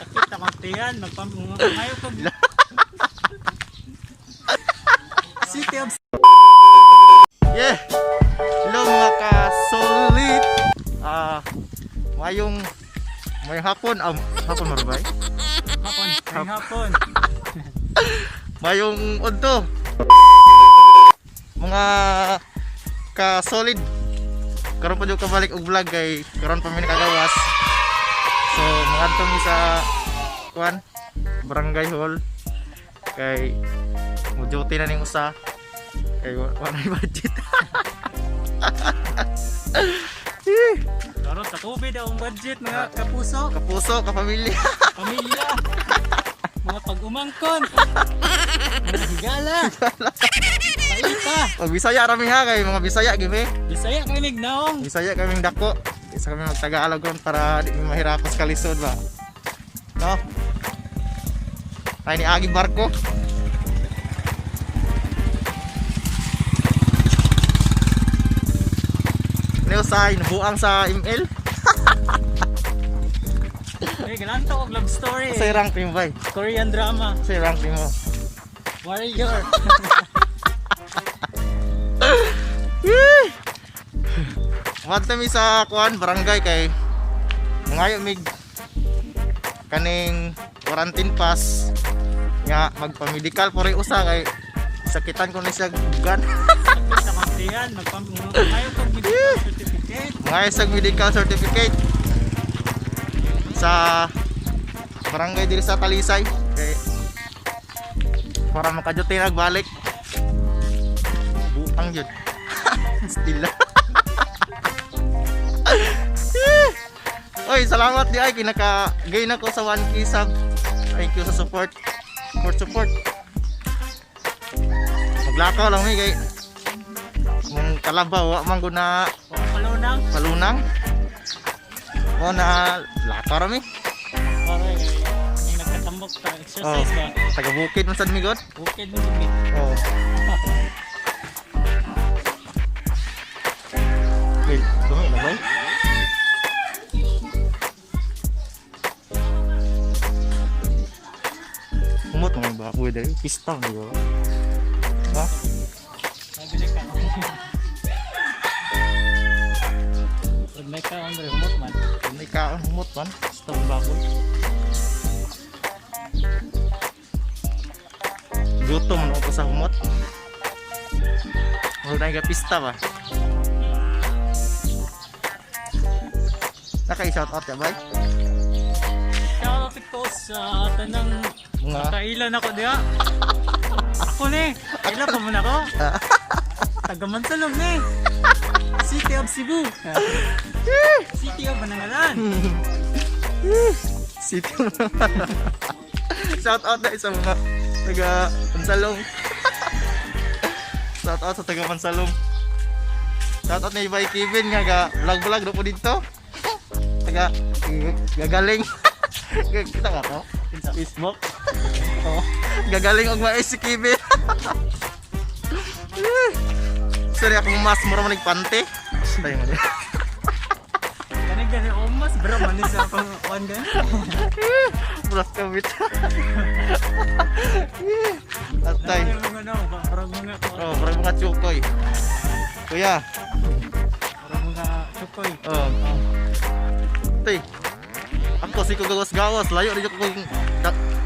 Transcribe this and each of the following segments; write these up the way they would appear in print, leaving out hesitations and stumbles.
Sakit akong tiyan, magpamungayo ko. City of Yeah! Hello mga ka-solid! Mayong may hapon, hapon marabay? Hapon, may hapon. Mayong udto. Mga ka-solid. Karon pa jud kabalik og vlog kay karon pa mi nakagawas. So mangadto mi sa kuan, Barangay Hall, kay mo duty na ning usa kay wa na budget. Karon sa COVID ang budget, mga kapuso, Kapuso, kapamilya. Pamilya. Mga pag-umangkon. Mga higala. Paita. Pag Bisaya rami ha, kay mga Bisaya gibi. Bisaya kay mignaong. Bisaya kaming dako. Isa kami magtagalog ron para di mi mahirapos kalisod ba. No? Ay ni Agi barko. Ano sa buang sa ML? Eh, galanto og love story. Sa rank mo bay. Korean drama. Sa rank mo. Warrior. Wadto mi sa kuan, barangay, kay mangayo mig kaning quarantine pass nga magpa-medical po rin usa kay sakitan ko ni siya gan. Sakit akong tiyan, magpamungayo ko medical certificate. Mangayo sa medical certificate sa barangay diri sa Talisay kay para makajuti nagbalik buang yun. Still. Oy, salamat di ay kinaka gain ako sa 1K sub. Thank you sa support. For support. Maglakaw lang mi kay mong kalabaw wa man gud na O palunang. palunang. Mo na lakaw ra mi. Para kay may nagkatambok ta exercise ba. Taga bukid man sad mi god. Bukid mo gud ni. Oh. Wait, dumi na ba? Humot mga baboy dahil. Pista mo ba? Ha? Nabili ka. Pag may kaon dre humot man. May kaon humot man. Pista ng baboy. Gutom man ako sa humot. Wala na pista ba? Naka-shout out ka ba? Shout out ko sa tanang Mga kailan ako diha. Ako ni. Kaila pa man ako. Taga Mansalong ni. City of Cebu. City of Manangalan. City naman. Shout out na sa mga taga Mansalong. Shout out sa taga Mansalong. Shout out na Ibay Kevin nga ga vlog vlog do po dito. Taga gagaling. Kita ka to? Sa Facebook. Oh, gagaling og mais si Kevin. Sorry akong mas mura man pante. Tayo man. Kani gani omas bro man ni sa pang kuan gani. Bras kabit. Atay. Ay, mga ano, parang mga Oh, parang mga tsukoy. Kuya, parang mga chukoy. Oh. Tay. Ako si ko gawas-gawas, layo rin ko kung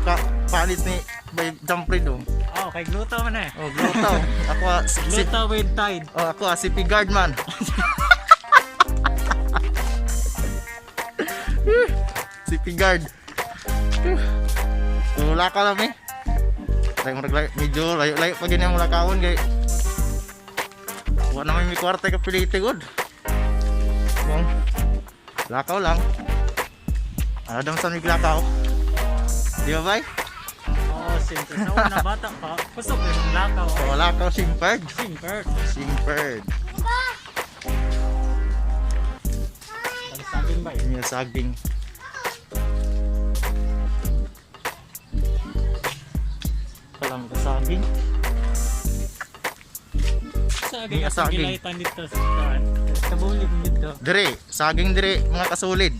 ka, panis ni by Jump do. Oh, kay gluto man eh. Oh, glutaw. Ako ah, si, Gluto with tide. oh, ako ah, CP guard man. CP guard. Wala ka lang eh. Layo, murag layo, medyo layo-layo pa ganyan mula kaon kay. Wa naman may kwarta ka pilite god. Mong lakaw lang. Adam sa mig lakaw. Di ba bay? Oo, siyempre. Sa una bata pa, kusog yung lakaw. So, lakaw simperd. Simper. Simperd. Saging ba yun? Yung saging. Palang saging. Saging. Ni asaging. Gilaitan dito sa kaan. Sa bulig dito. Dire, saging dire mga kasulid.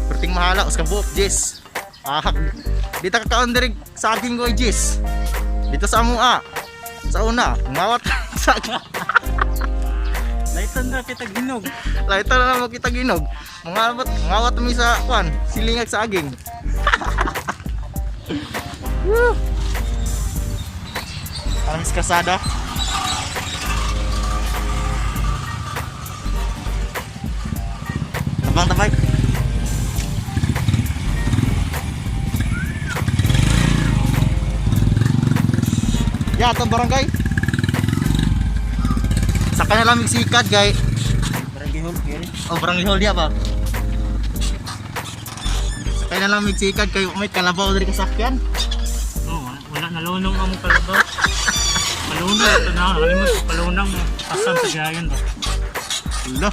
Perting mahala us kabuok, Jis. Ahak. Di ta kakaon dire saging ko, Jis. Dito sa amua. Sa una, ngawat saging. Laitan ra kita ginog. Laita na lang kita ginog. Mangawat, mangawat mi sa kwan, silingag saging. Woo! Aramis kasada. Tabang tabay. Ya, atong barangay. Sa kanila lamig sikat, gay. Barangay Hall, gani. Oh, barangay hall diya ba? Sa kanya lang migsikad kay may kalabaw diri kasakyan. Oh, wala na lunong ang kalabaw. Palunong ito na. Alam mo, palunong mo. Asan sa gayon ba? Lo.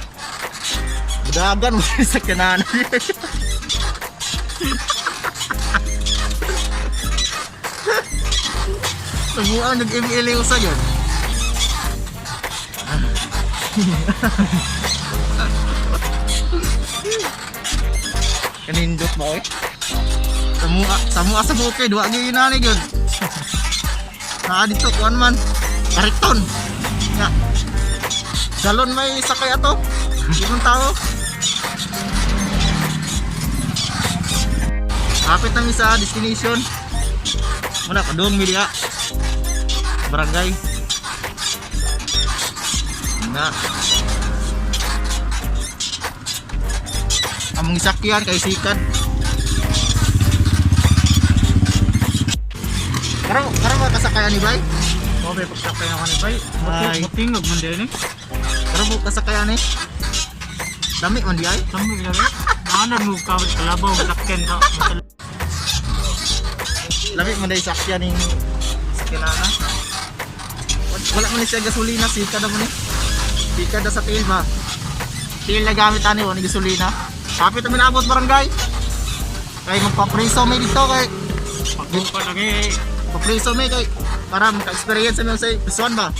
Budagan mo sa kanan. Tumuan nag-MLA usa yun. Kanindot ba eh? Samua, samua sa bukid, wa gyud inani gyud. Naa dito kuan man. Kariton. Nga. Galon may sakay ato. Ibang tao. Kapit na mi sa destination. Muna padung mi diha. Barangay. Na. Among isakyan kay sikat. Karon karon ba kasakayan ni Bay? Oh, may pagsakay ako ni Bay. Ay. Butingog man din eh. Karon mo kasakayan ni? Dami man di ay. Sambo grabe. Naanan mo kawit kalabaw, sakyan ka. Lami man dahil sakyan ning sakyanana. Wala man ni siya gasolina, sika na man eh. Sika na sa tail ba? Tail na gamit ani, wala ni gasolina. Kapit namin abot barangay. Kay magpapreso may dito kay Pagbuka lagi. papreso may kay para maka-experience mo sa prison ba.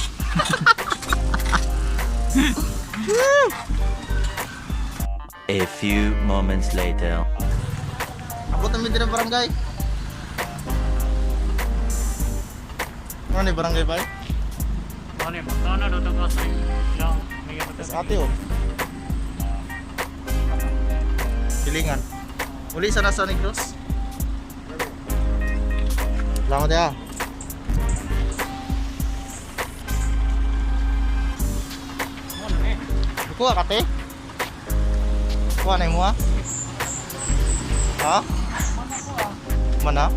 A few moments later. Abot namin din ang barangay. Ano ni barangay ba? Ano yun? Sana daw ka sa ilang may Sa ate oh. Silingan. Uli sa nasa Negros. Salamat ya. Kuha ka te? Kuha na mo ah? Ha? Mana?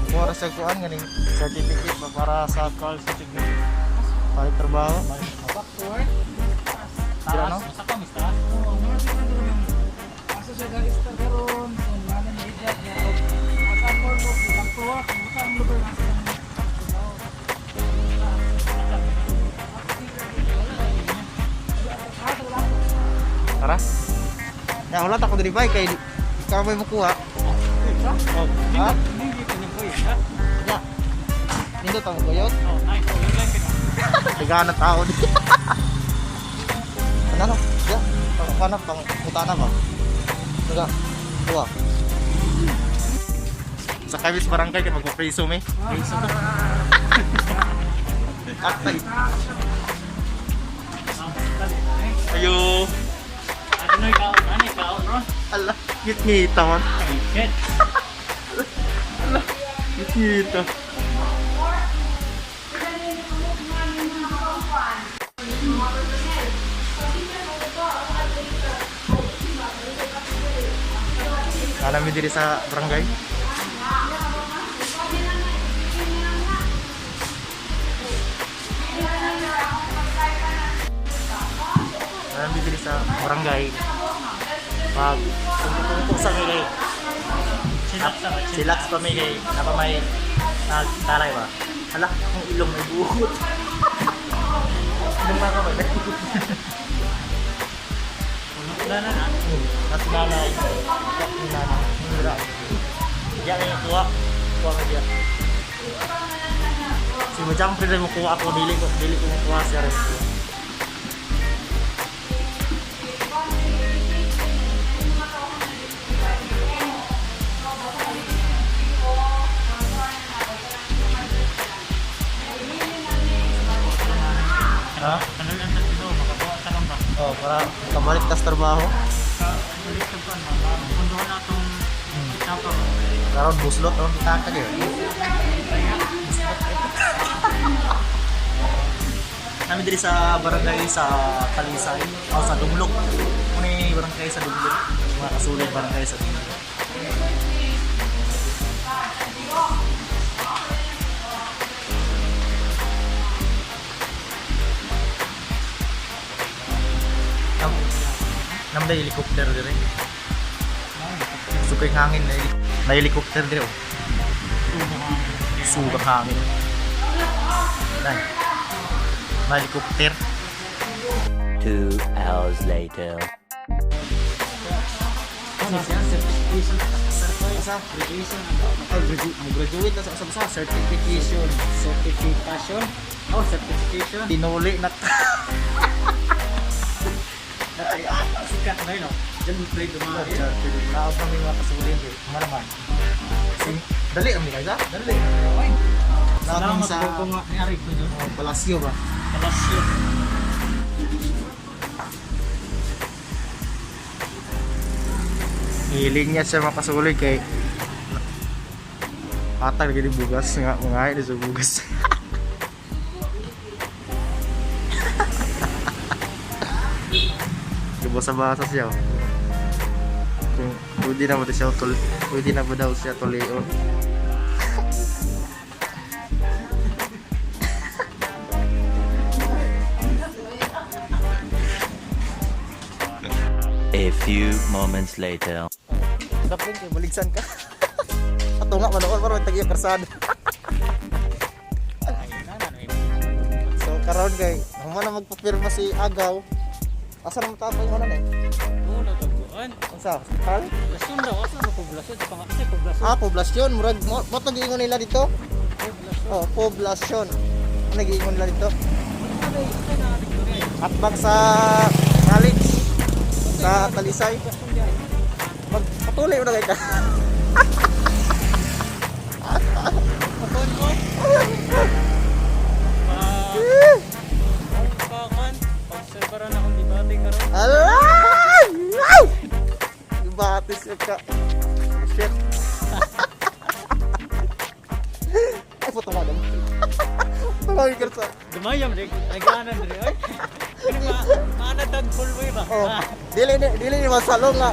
Kuha ra sa kuan ganing certificate ba para sa Call sa tignan. palit trabaho. Sira, no? Taas, sa kamis taas. Asa siya ga-istar karon, kung ano ni edad niya, o asa ang korpo, ang tuwa, kung asa ang lugar nasa ang Tara. Ya, wala ta ko diri bay kay ikaw may makuha. Oh, Ha? hindi dito ng kuya. Ha? Ya. Nindot ang kuyot. Oh, nice. Oh, yun lang kina. Nagana tao di. Ano no? Ya, pang pana pang utana ba? Naga. Kuha. Sa Kawis Barangay kay magpa-preso me. Preso ka. Atay. Ah, dali. Eh, Ayo. ano ikaw? Ano ikaw, bro? Ala, ngit-ngita man. Ay, shit. Ngit-ngita. Alam mo diri sa barangay? Alam mo diri sa barangay. Pag tungko sa kay Chillax na ba? Chillax pa may kay napa may nagtaray ba? Hala, ang ilong may buhot. Ilong na ka ba? Wala na na. At nanay, ni nanay, mura. Diyan kayo kuha. Kuha ka diya. Si Majang pwede mo kuha ako, dili ko makuha siya rin. Ha? Ano lang sa tino, makabuha sa lang ba? Oh, para kabalik tas trabaho. Ka, balik sa kuan, mapunduhan na itong kitapa ba? Karon buslot aron kita ka gyud. Kami diri sa barangay sa Talisay, o sa Dumlog. Muna yung barangay sa Dumlog. Mga kasulod barangay sa Dumlog. Nam namday helicopter diri. Sugay hangin na helicopter diri oh. Sugang hangin. Nay. Na helicopter. 2 hours later. Ano siya? Certification. Asa? Graduation. Ay, graduate na sa sa certification. Certification. Oh, certification. Tinuli na Sikat na yun, oh. Diyan mo play dumari. Naog kami mga kasulin eh. Mga naman. Dali kami guys ah. Dali. Naog kami Salamat sa po kung ni Arik ko dyan. oh, palasyo ba? Palasyo. Hiling niya siya mga kasulin kay Atag lagi di bugas nga mga di sa bugas. Gabasa-basa siya. Oh. Kung pwede na ba daw siya tul pwede na ba daw siya tulion? A few moments later. Dapat kay baligsan ka. Patunga man noon parang tagiya karsada. So karon kay human na magpapirma si Agaw. Asa na matapos yung ano eh? Oo, natagpuan. Unsa? Hospital? Poblasyon daw. Asa na poblasyon? Sa kasi poblasyon. Ah, poblasyon. Murag mo mo to giingon nila dito. Poblasyon. Oh, poblasyon. Ano giingon nila dito? Ano ito na Victoria? Atbang sa college sa Talisay. Poblasyon diay. Magpatuloy mo na kay ka. Patuloy ko. Pa, pa, obserbaran akong debate karon. Alay! Ay! Debate siya ka. Shit. Ay, puto ka dam. Tulawin ka sa... Dumayam rin, nagaanan rin, oy. Ano ba? Maanatag full way ba? Oh, Ah, dili ni masalong nga.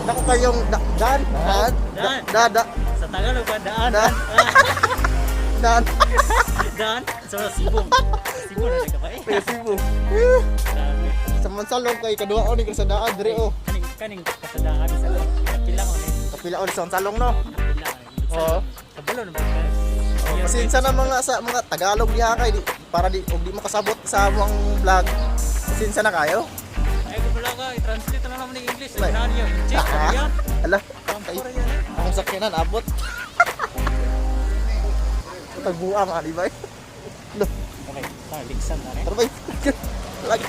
Nako kayong da, dan, dan, da, Dan. da, da, Sa Tagalog ba, daan? Dan. Ah, dan. daan? Sa Cebu. Cebu na ka ba eh? Pero Cebu. Grabe. Sa mansalong kay kadua ni sa daan dire oh. Kaning kaning kasadaan sa kapila ko ni. Kapila on sa salong no. Kapila ko ni. Oo. Kabalo na ba ka? Oh, pasensya na mga sa mga Tagalog diha kay di, para di og di makasabot sa among vlog. Pasensya na kayo. Ay ko pala ka, i-translate na naman ng English. Ay. Ay, niyo. Check Ah, yan. Ala, kay Pampura yan eh. akong sakyanan abot. Tagbuang ah, di ba? Lo, Okay, tara ligsan na rin. tara ba? Lagi.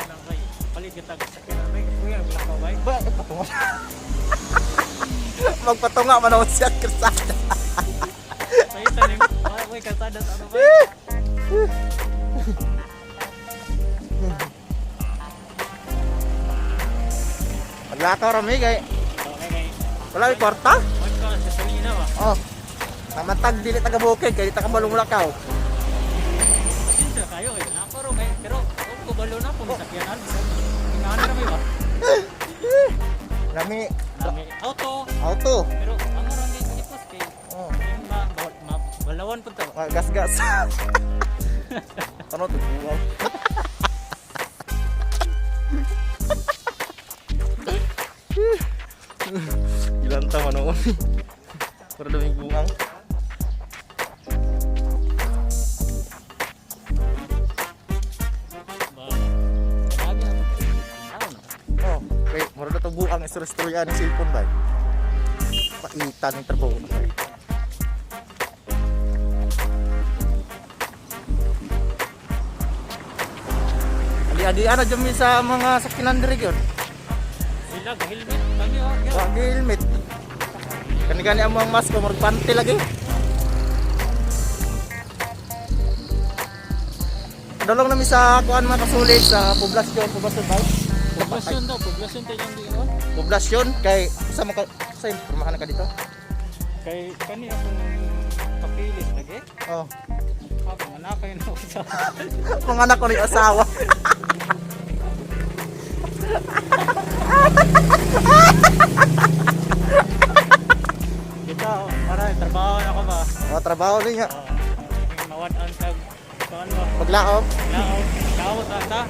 Lang kay palit kita sa sakyanan bay. Kuya, wala ka bay. Ba, eh, patunga. Magpatunga man ako siya kalsada. Sa isa ni, ay kalsada sa ano bay. Maglakaw rami kay Okay kay. wala may kwarta. What ka sa gasolina ba? Oh. Namatag dili taga bukid kay di ta kabalong lakaw. Pasensya kayo eh. Nako ro kay pero kung kabalo na po sakyanan. Ingana ra may ba? Lami Nami auto auto. pero amo ra ni ipos kay Oh, yung ma, ma, balawan pud ta ba? mga gas-gas. Ano to buwang? Ilan ta man noon. Para daming buwang. Ba. Grabe Istorya ng cellphone ba? Paitan ng trabaho na kayo. Adi-adian na dyan mi sa mga sakinan diri gyud. Sila, helmet. Kami, oh. Yo. Wa gyud helmet. Kani gani ang mga mask ko murag panty lagi. Dolong nami sa kuan mga kasulit sa poblasyon, poblasyon ba? Poblasyon daw, poblasyon tayo yung diyon. Poblasyon kay sa mga sa pirmahan na ka dito. Kay kani akong kapilis lagi. Oh. Ako anak kayo na ako sa. Mga anak ko na yung asawa. Kita, oh, para trabaho na ako ba. Oh, trabaho din nga. Oh, mawad-an tag kuan ba? Paglaom, Laot, laot ata.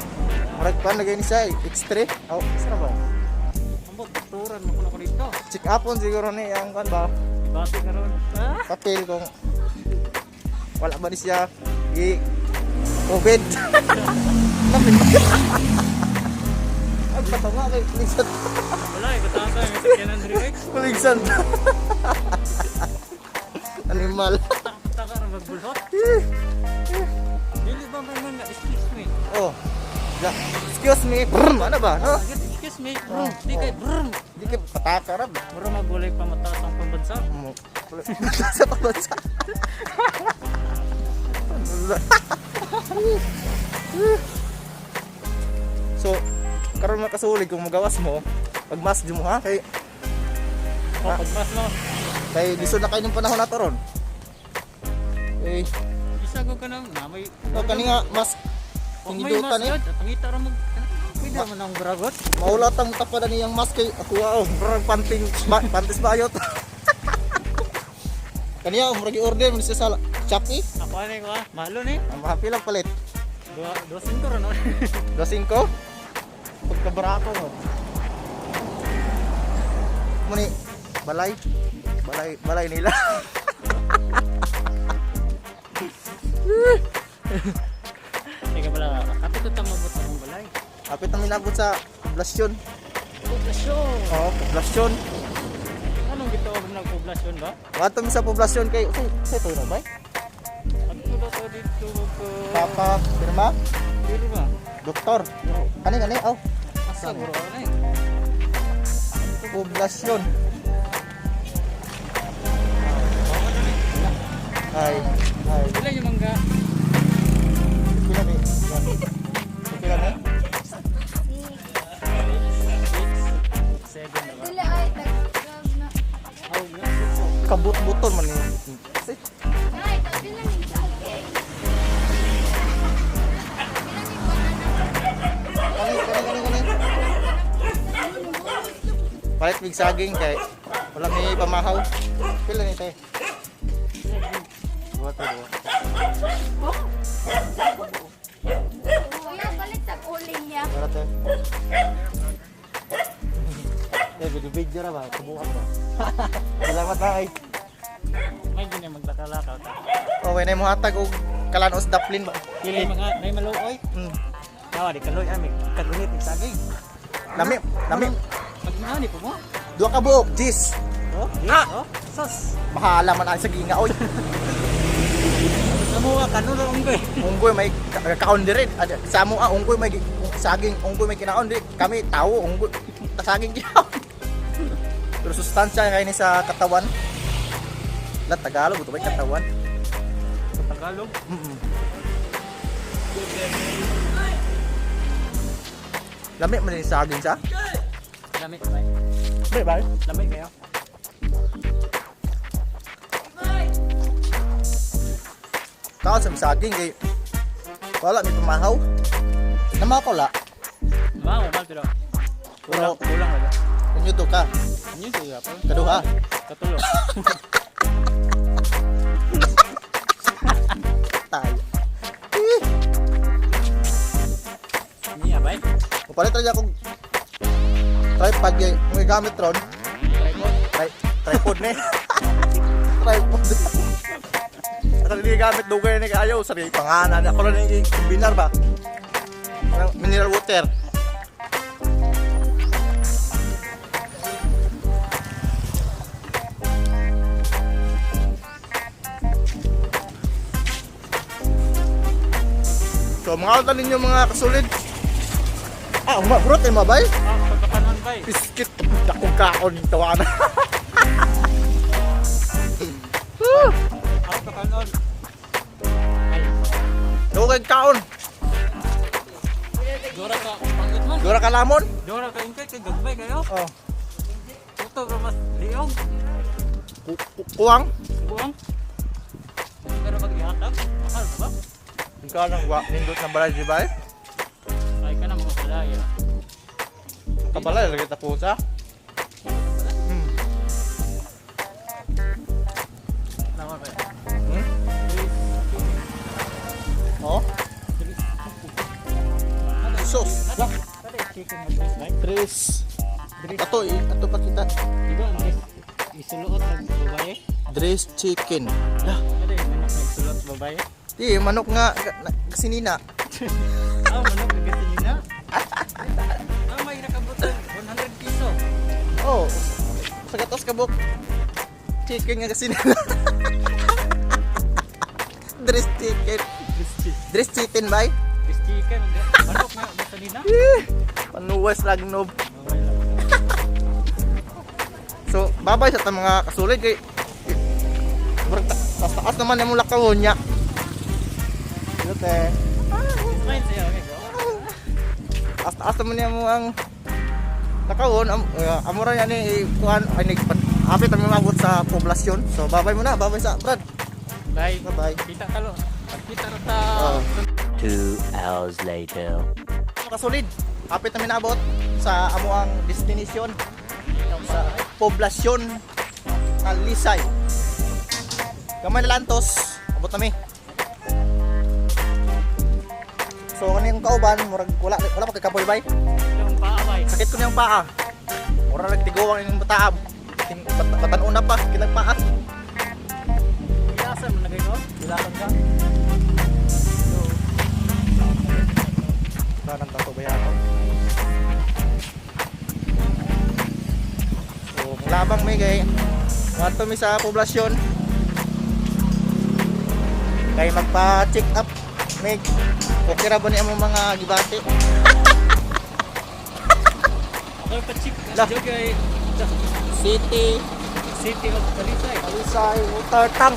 murag kuan lagi ni siya, X3. Oh, isa na ba? Ambot turan mo kuno ko dito. Check upon siguro ni ang kuan ba? Ibati karon. Ah, Papel kung wala ba ni siya gi COVID. Ay, patama kay ligsan. Wala eh, katang sa may sakyanan diri eh. Ligsan. Animal. Taka ra magbulhot. Dili ba man man nga, excuse me. Oh. La, excuse me. Brr, ano ba? No? Agad, excuse me. Brum, di kay brum. Di kay pataka ra ba? Mura magulay pa mataas ang pambansa. Mo. Sa pambansa. So, karon makasulig kung magawas mo, pag mask di mo ha kay O, pagmas no. kay lisod na kayo ng panahon nato ron. Eh, Isa ko ka na, na may oh, kani nga mask Kung may tingidutan mas eh. yun, pangita ra mag pwede man ang bragot. Maulat ang tapadan niyang mask kay ako oh, murag panting ba, pantis bayot. Kaniya murag i-order mo siya sa Shopee. Ako ano ko ah, mahalo ni. Ang happy lang palit. Dua dua singko ra no. 2.5. Pagkabarato mo. Muni balay balay balay nila. Teka pala, kapit ito mabot sa akong balay. Kapit na minabot sa poblasyon. Poblasyon. Oo, poblasyon. Anong gitawag ng poblasyon ba? Wato mi sa poblasyon kay say say to na bay. Adto daw to dito ko. Papa pirma Pirma. doktor. Kani kani aw Asa guro na eh. poblasyon. Baka na ni. Ay ay Pila yung mangga? pila ni. Pila ni. 6 7 na ba? Dili ay tag na. Aw, nga, six, oh. Kabut-buton man ni. Say, Ay, tag lang ni saging. Bilang ni banana. Kani kani kani kani. Palit mig saging kay wala may pamahaw. Pila ni te? Duha to duha. Kuya, balik sa uling niya. Para te. Eh, video video ra ba? Subukan ba? Salamat ba kay. May gini maglakalakaw ta. Oh, wenay mo hatag og kalanos daplin ba? May mga may maluoy. Tawa di kaloy ami kagunit ni saging. Lami, lami. Pag naani po mo. Duha ka buok, jis. Oh, Ah! oh, sos. Bahala man ang saginga oy. Sa mo kanulo unggoy. Unggoy may kaon diri. Sa amo ah, unggoy may saging, unggoy may kinaon diri. Kami tawo unggoy saging kinaon. Pero sustansya kay ni sa katawan. La Tagalog ito ba katawan? Sa Tagalog. Lami man ni saging sa. Lami bay. Bay bay. Lami kayo. Kaon sa saging kay wala mi pamahaw. Nama ko la. Wow, mal pero. Pero Kulang, kulang wala. inyo to ka. Inyo to ya pa. Kaduha. Katulo. Tayo. Eh, Niya bay. Papalit rin akong tripod kay kung gamit ron. Tripod. Tripod ni. Tripod. At ang gamit dugay ni kayo sa pangalan ako rin ni kombinar ba. Ng mineral water. So mga utan ninyo, mga kasulid. Ah, uma brot eh mabay. Ah, pagkakanon bay. Biskit dakong kaon tawa na. Ah, pagkakanon. Ay, Dugay kaon. Dora ka, pagod man. Dura ka lamon. Dora ka ingkay kay gagmay kayo. Oh. Tuto ra mas liog. Kuwang. Buang. Pero pag ihatag, mahal ba? Ikaw nang wa nindot na balay di ba? Ay ka na mga balaya. Kabalay lagi ta pusa. Tama ba? Hmm? Oh. Sos. Chicken na dress, right? Tres. Ato eh, ato pa kita. Di ba ang dress isuluot ng babae? Dress chicken. Lah, Ano yung manok na isulot babae? di manok nga kasinina. Ah, manok na gasin na. Ah, may nakabutong 100 piso. Oh. Sa gatos kabuk. Chicken nga kasinina. Dress chicken. Dress chicken. Dress chicken bay. Dress chicken. Manok nga gasin na. Panuwas lagnob. So, babay sa ta mga kasulid kay murag taas taas naman yung lakawon niya. Ito. Smile siya, okay go. Taas taas naman niya mo ang lakawon amura niya ni kuan ay nagpat apit ang mabot sa poblasyon. So, babay muna, babay sa Brad. Bye. Bye-bye. Kita talo. Kita ra ta. Oh. 2 hours later. Mga kasulid, apit namin naabot sa amo ang destination sa poblasyon Talisay. Gamay na lantos, abot nami. So kaniyang kauban, murag wala wala pa kay kapoy bay. Yung paaway. Sakit ko niyang paa. Mura nagtiguang inyong bataab. Batan-una pa kitang paa. Ilasan mo na kayo? Ilasan ka? Parang tato ba ako? So, labang may kay Ngadto mi sa poblasyon. Kay magpa-check up may okay ra ba ni among mga gibati? Ako pa chick. Lah. Jogay. City, City of Talisay. Talisay, water tank.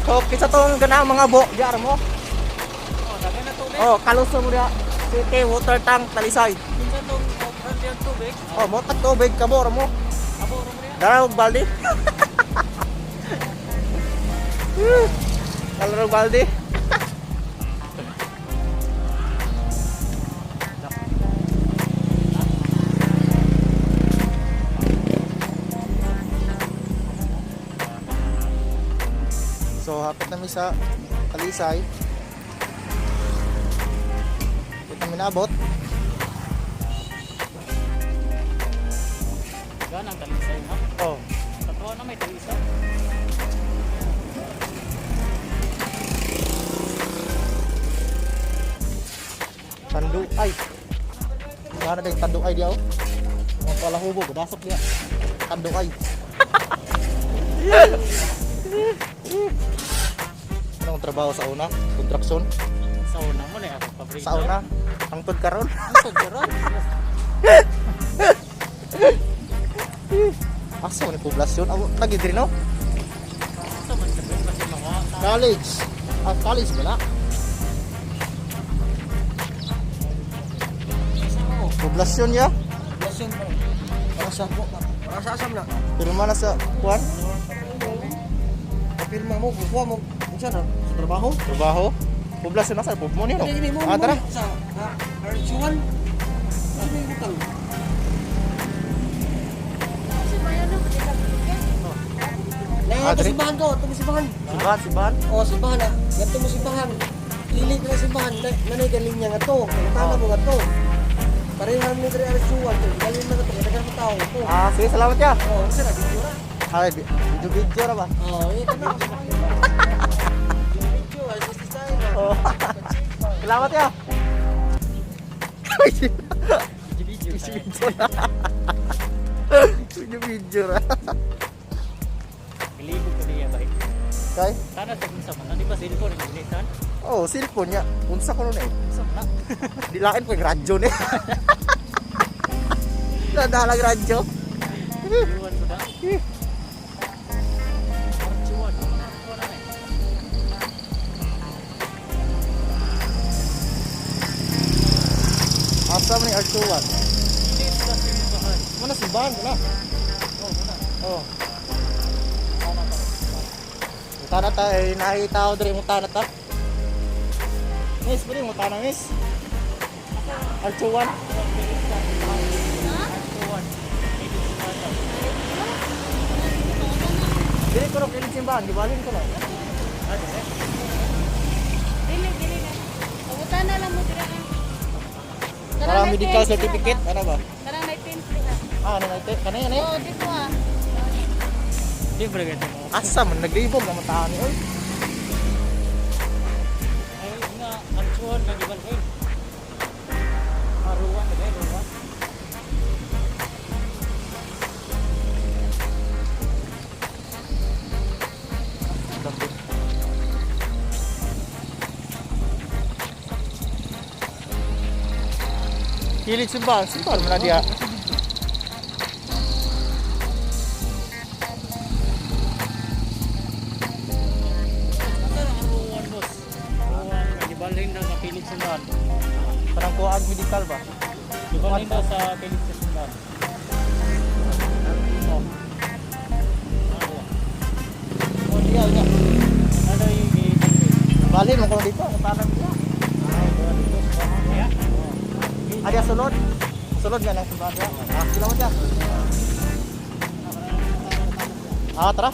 So, kinsa tong ganang mga bo, diar mo. Oh, dagan na tubig. Oh, kaluso mo diha. City Water Tank Talisay. Kinsa tong open yung tubig? Oh, mo tag tubig ka mo mo. Abo ro mo riya. Dara og balde. Dara og balde. So, hapit namin sa Talisay. Hapit namin naabot. Ganang Talisay no? Oh. Totoo na may Talisay. Tanduay. Sana din tanduay diya oh. Mga palahubo, gadasok diya. Tanduay. Anong trabaho sa una? Kontraksyon? Sa una mo na ako paborito. Sa una? Hangtod karon. Hangtod karon. Asa man ni poblasyon? Aw, lagi diri no? Sa man sa kasi mga College. Ah, college ba na? Poblasyon ya? Poblasyon pa. Para sa para sa asam na. Pirma na sa kuan? Pirma mo, kukuha mo. Unsa na? Sa trabaho? Trabaho? Poblasyon na sa mo niyo no? Hindi, mo, Ah, tara. Sa RG1. Ano yung utang? Na, Ah, ito diri? simbahan ko, ito mo simbahan. Simbahan, simbahan. O, simbahan na. Ganito mo simbahan. Dili ka na simbahan. Na, nanay galing niya nga to. Kaya mo nga to. Pareho namin ni RG1. Galing na nga to. Kaya mo tao to. Ah, sige, salamat ya. Oh, unsa na, video ra. Ay, video video ra ba? Oh, ito na. Video, ay, business tayo. Oh. Salamat ya. video. Video na. Video video ra. Galibog ko niya ba? Kay? Sana sa unsa man. Di ba cellphone ang ginitan? Oh, cellphone niya. Unsa ko nun eh. Unsa man na? Dilain ko yung radyo ni. Nadalag radyo. Iwan ko na. Archuan. Archuan na eh. Asa man ni Archuan? Hindi sila simbahan. Muna simbahan ko na. Oh, muna. Oh. Sana pa. Mutana ta eh nakita ko diri mutana ta. Miss, pwede mutana miss. Archuan. Archuan. Hindi simbahan. Dili ko ro kilid simbahan, gibalin ko na. Ah, dire. Dili, dili na. Pabutan na lang mo dira ah. Tara, Para may medical tent certificate, dira ano ba? ba? Tara, may tent dira. Ah, ano na ito? Kanay ano? Oh, dito ah. Di ba ganito mo? Asa man naglibog na mata ni oy. Ay, nga, Archuan na gibalhin. Aruan, dire, Ruan. Kilid simbahan, simbahan man na diha. Asa ang Aruan, boss? Aruan, nga gibalhin daw sa pilit simbahan. Parang kuag medical ba? Gibalhin daw sa pilit sa simbahan. Oh. Aruan. Oh, diha niya. Ano yung gibalhin? Balhin mo ko dito, mutana niya. Yeah. Ada sulod. Sulod nga ng simbahan niya. Ah, sila mo siya. Ah, tara.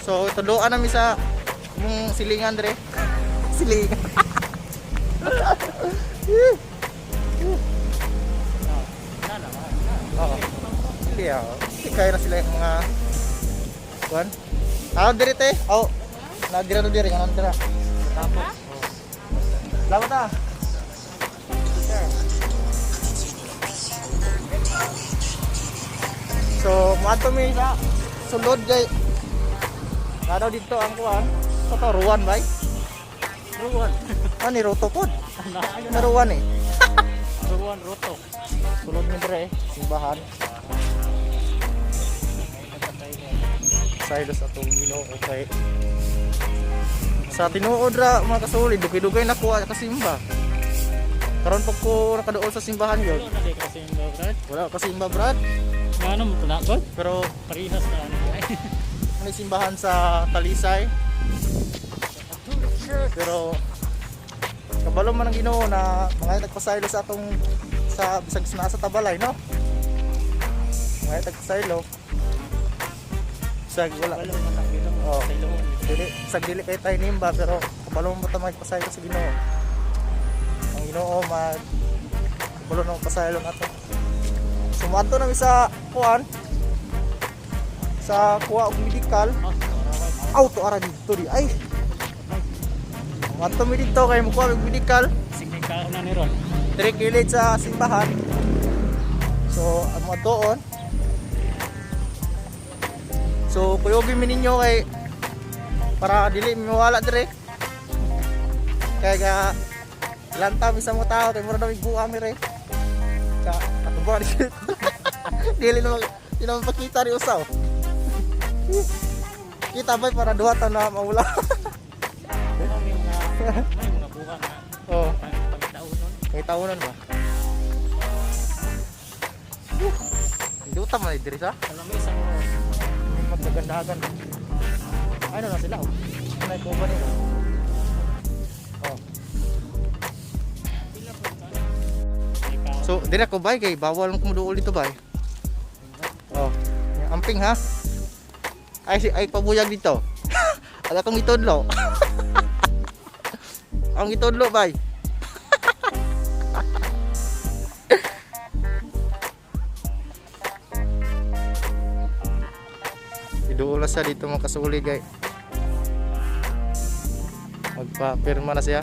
So, tuloan namin sa mong silingan dre. Silingan. Oo. Hindi ah. Hindi kaya na sila yung mga kuan. Ah, dire te. Oh. Nadira to dire, kanon dira. Tapos, Salamat ah. So, mato mi sa sulod kay Nadaw dito ang kuan. Sa to ruwan bay. Ruan. Ani roto pod. Naayo Na ruwan eh. Ruan Roto. Sulod mi dire simbahan. Silos atong Ginoo kay sa tinuod ra mga kasuli dugay-dugay na kuha kasimba. Karon pag ko nakaduol sa simbahan yun. Wala na di kasi yung Brad. Wala kasimba brad, Nga ano mo na God? pero Parihas na ano. may simbahan sa Talisay. Pero kabalo man ang Ginoo na mga nagpasaylo sa atong sa bisag nasa tabalay no. Mga nagpasaylo. Bisag wala. Wala man ang Ginoo. Oo. Sa ilong. Dili bisag dili kay tayo nimba pero kabalo man ta magpasaylo sa Ginoo. Ang Ginoo mag kabalo na pasaylo nato. Sumato na mi sa kuan sa kuha og medical. Auto ara dito di ay. Mato mi dito kay mukuha og medical. Sige ka na ni Ron. Dire kilid sa simbahan. So, ang mga doon. So, kuyogin mi ninyo kay para dili mi mawala dire. Kaya ga lanta mi sa mga tao kay mura na mig buang dire. Sa katubo ni dili na di na mapakita ni usaw. Kita ba para duha ta na mawala. May mga buka na Oh, pangitaon nun. may taunan ba? Hindi utam man diri sa. Alam mo isang oras. May magdagandagan. Ano na sila oh. Ano yung kuba nila? Oh. Pila po ito, ano? May kaon. So, dire ako bay kay bawal mo kumuduol dito bay. Oh. Amping ha. Ay si ay pabuyag dito. Ala kong itudlo. Ang itudlo bay. Iduol na siya dito mga kasuli gay. Magpa-pirma na siya.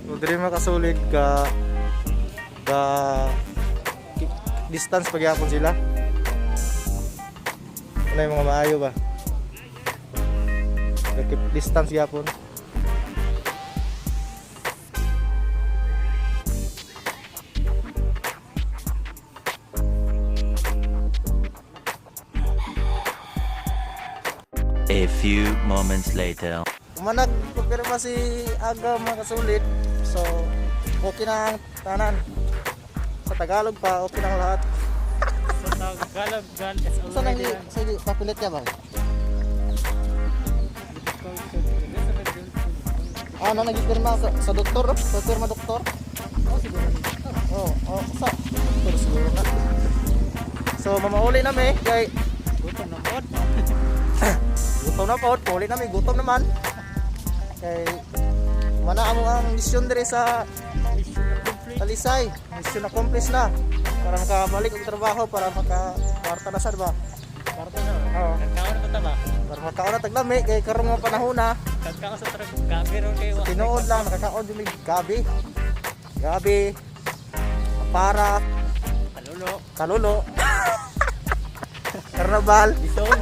So, Diri mga kasulid ka ga distance pagyapon sila. Ano yung mga maayo ba? Ga keep distance gyapon. A few moments later. Umanag pagpirma si Aga, mga kasulid. So okay na ang tanan. Sa Tagalog pa, okay na ang lahat. Sa Tagalog, gun is Sa nang already sa papilit ka ba? Ah, na nagpirma sa doktor, no? Sa pirma doktor. Oh, siguro. Oh, sa doktor siguro na. So mamauli na mi kay Gutom na pod. gutom na pod, pauli na mi, gutom naman. Kay mana amo ang misyon dire sa Mission complete. Talisay. Mission accomplished na. Para makabalik og trabaho, para maka kwarta na sad ba. Parto na. Oo. Nagkaon na ta ba? Para makaon na taglami kay karong mga panahon na. Nagkaon sa truck. Gabi ron kayo. Tinuod lang nakakaon jud mig gabi. Gabi. Para Kalulo. kalulo. Karnabal, Bisol.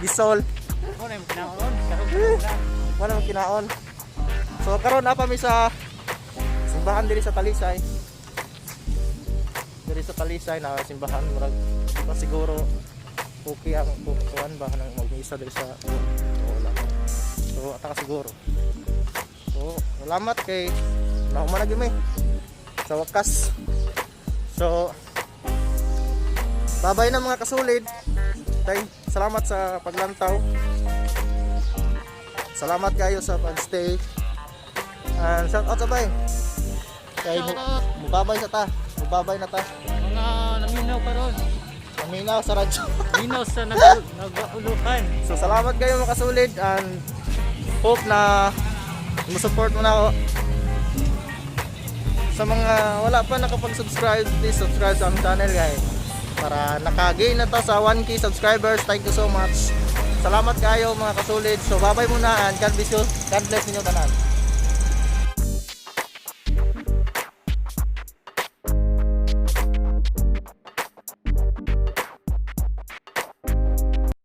bisol, Ako na yung kinaon. Karon na. wala man kinaon. So karon na pa mi sa simbahan diri sa Talisay. Diri sa Talisay na simbahan, murag di pa siguro okay ang kuan ba nang magmisa diri sa wala. So ata ka siguro. So salamat kay nahuman na gyud mi sa wakas. So babay na, mga kasulid. Thank, salamat sa paglantaw. Salamat kayo sa pag-stay. And shout out sa bay. Kay mubabay sa ta. Mubabay na ta. Mga naminaw karon. Maminaw sa radyo. Minaw sa nag-uluhan. So salamat kayo, mga kasulid, and hope na mo-support mo na ako. Sa mga wala pa nakapag-subscribe, please subscribe sa aming channel, guys. Para nakagain na ta sa 1K subscribers. Thank you so much. Salamat kayo, mga kasulid. So babay muna and God bless you. God bless ninyo tanan.